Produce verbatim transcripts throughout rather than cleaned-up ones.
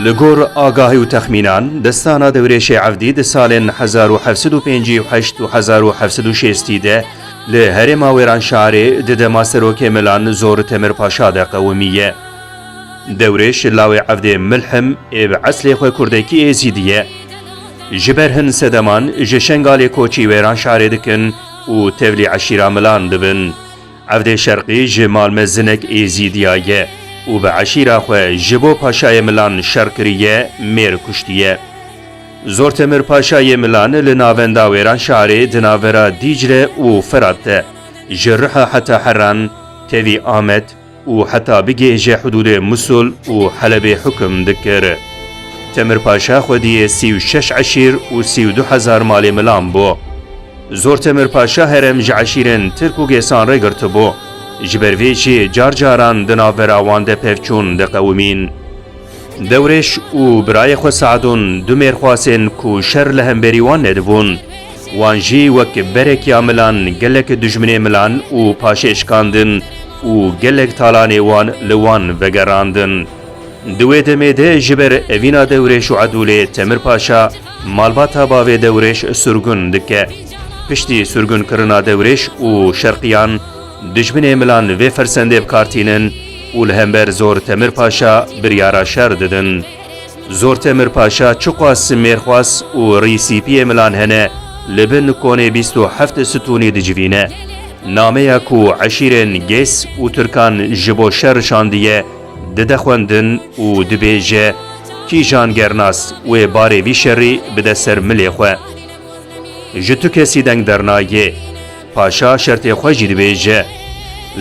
Li gor agahî û texmînan, destana Dewrêşê Evdî di salên hezar û heft sed û pêncî û heşt û hezar û heft sed û şêstî de li herêma Wêranşarê di dema Serokê Milan Zor Temir Paşa de qewimiye. Dewrêş lawê Evdê Milhim ê bi eslê xwe Kurdekî Êzîdî ye. Ji ber hin sedeman ji Şengalê koçî Wêranşarê dikin û tevlî eşîra Milan dibin. Evdê Şerqî ji malmezinek Êzîdiya ye û bi eşîra xwe ji bo Paşayê Milan şer kiriye, mêr kuştiye. Zor Temir Paşayê Milan li navenda Wêranşarê di navbera Dîcle û Firat de ji Riha heta Heran, tevî Amed û heta bigihêje hudûdê Musul û Helebê hukum dikir. Temir Paşa xwediyê sî û şeş eşîr û sî û du hezar malê Milan bû. Zor Temir Paşa herêm ji eşîrên Tirk û Gêsan re girtibû. Ji ber vê jî car caran di navbera wan de pevçûn diqewimîn. Dewrêş û birayê xwe Sadûn du mêrxwasên ku şer li hemberî wan nedibûn. Wan jî wek berek ya Milan gelek dijminê Milan û Paşê şikandin û gelek talanê wan li wan vegerandin. Di wê demê de ji ber evîna Dewrêş û Edûlê Temir Paşa malbata bavê Dewrêş sirgûn dike. Piştî sirgûnkirina Dewrêş û Şerqiyan, dijminê Milan vê fersendê bi kar tînin û li hember Zor Temir Paşa biryara şer didin. Zor Temir Paşa çiqas mêrxwas û rîsîpiyê Milan hene, li bin konê bîst û heft stûnî dicivîne. Nameya ku eşîrên Gês û Tirkan ji bo şer şandiye, dide xwendin û dibêje, kîjan gernas wê barê vî şerî bide ser milê xwe. Ji tu kesî deng dernayê. Paşa şertê xwe jî dibêje.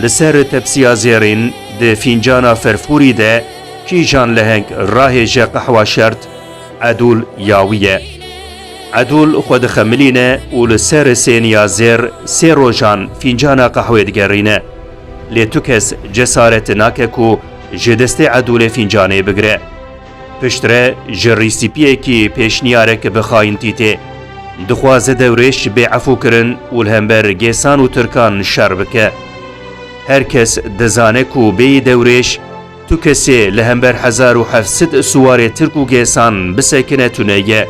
Li ser tepsiya zêrîn di fîncana ferfûrî de kîjan leheng rahêje qehwa şert, Edûl ya wî ye. Edûl xwe dixemilîne û li ser sêniya zêr sê rojan fîncana qehwê digerîne. Lê tu kes cesaret nake ku ji destê Edûlê fîncanê bigire. Piştre ji rîsîpiyekî pêşniyarek bi xayintî tê. Dixwaze Dewrêş bê efûkirin û li hember Gêsan û Tirkan şer bike. Her kes dizane ku bêyî Dewrêş tu kesê li hember hezar û heft sed siwarê Tirk û Gêsan bisekine tune ye.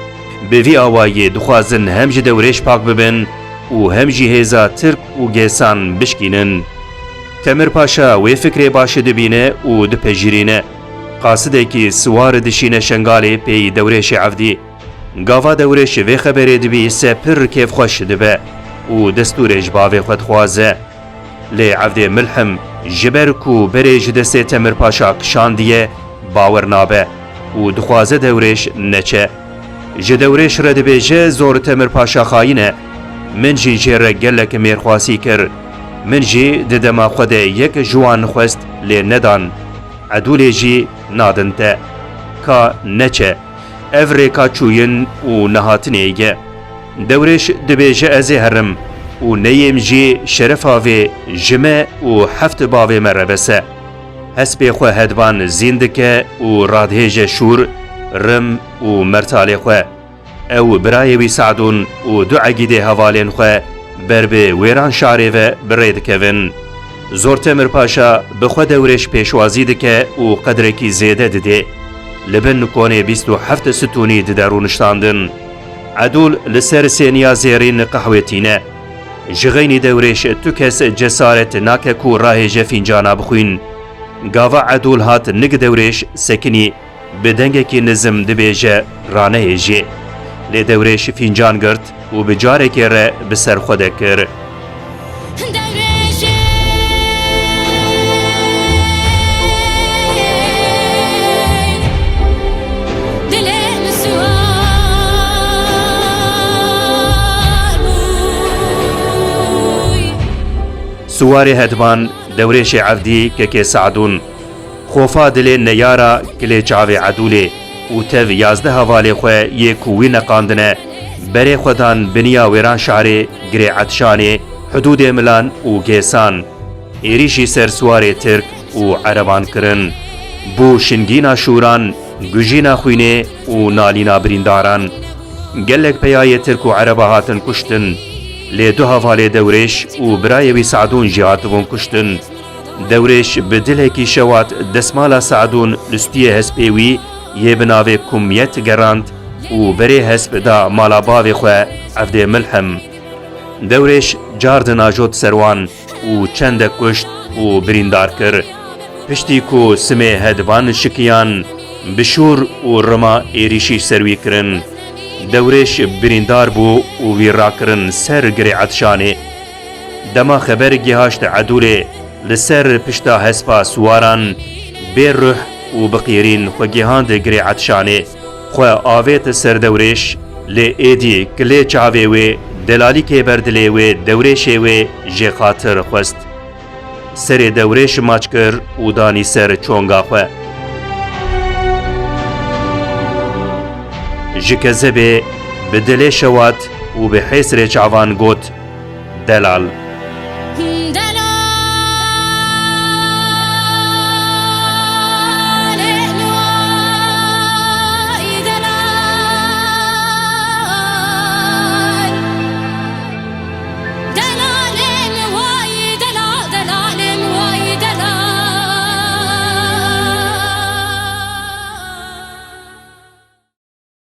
Bi vî awayî dixwazin hem ji Dewrêş pak bibin û hem jî hêza Tirk û Gêsan bişkînin. Temir Paşa wê fikrê baş dibîne û dipejirîne. Qasidekî siwar dişîne Şengalê pêyî Dewrêşê Evdî. Gava Dewrêş vê xeberê dibîse pir kêfxweş dibe û destûrê ji bavê xwe dixwaze. Lê Evdê Milhim ji ber ku berê ji destê Temir Paşa kişandiye, bawer nabe û dixwaze Dewrêş neçe. Ji Dewrêş re dibêje, Zor Temir Paşa xayîn e. Min jî jê re gelek mêrxwasî kir. Min jî di dema xwe de yek ji wan xwest, lê nedan. Edûlê jî nadin te. Ka neçe. Ev rêka çûyin û nehatinê ye. Dewrêş dibêje, ez ê herim û neyêm jî şerefa vê ji me û heft bavê me re bes e. Hespê xwe hedban zîn dike û radihêje şûr, rim û mertalê xwe. Ew birayê wî Sadûn û du egîdê hevalên xwe ber bi Wêranşarê ve bi rê dikevin. Zor Temir Paşa bi xwe Dewrêş pêşwazî dike û qedrekî zêde didê. Li bin konê bîst û heft stûnî dide rûniştandin. Edûl li ser sêniya zêrîn qehwê tîne. Ji xeynî Dewrêş tu kes cesaret nake ku rahêje fîncana bixwîn. Gava Edûl hat nik Dewrêş sekinî, bi dengekî nizim dibêje, ranehêjê. Lê Dewrêş fîncan girt û bi carekê re bi ser xwe de kir. Siwarê hedban Dewrêşê Evdî kekê Sadûn. Xofa dilê neyara kilê çavê Edûlê û tev yazdeh hevalê xwe yê ku wî neqandine, berê xwe dan biniya Wêranşarê, girê Etşanê, hudûdê Milan û Gêsan. Êrîşî ser siwarê Tirk û Ereban kirin. Bû şingîna şûran, gujîna xwînê û nalîna birîndaran. Gelek peya yê Tirk û Ereba hatin kuştin. Lê du hevalê Dewrêş û birayê wî Sadûn jî hatibûn kuştin. Dewrêş bi dilekî şewat desmala Sadûn li stûyê hespê wî yê bi navê Kumyet gerand û berê hesp da mala bavê xwe Evdê Milhim. Dewrêş cardin ajot ser wan û çendek kuşt û birîndar kir. Piştî ku simê hedivan şikiyan, bi şûr û rima êrîşî ser wî kirin. Dewrêş birîndar bû û wî rakirin ser Girê Etşanê. Dema xeber gihaşt Edûlê, li ser pişta hespa siwaran bê ruh û bi qîrîn xwe gihand Girê Etşanê. Xwe avêt ser Dewrêş, lê êdî kilê çavê wê, delalîkê ber dilê wê, Dewrêşê wê jê xatir xwest. Serê Dewrêş maç kir û danî ser çonga xwe. Ji kezebê bi dilê şewat û bi hêsrê çavan got, Delal.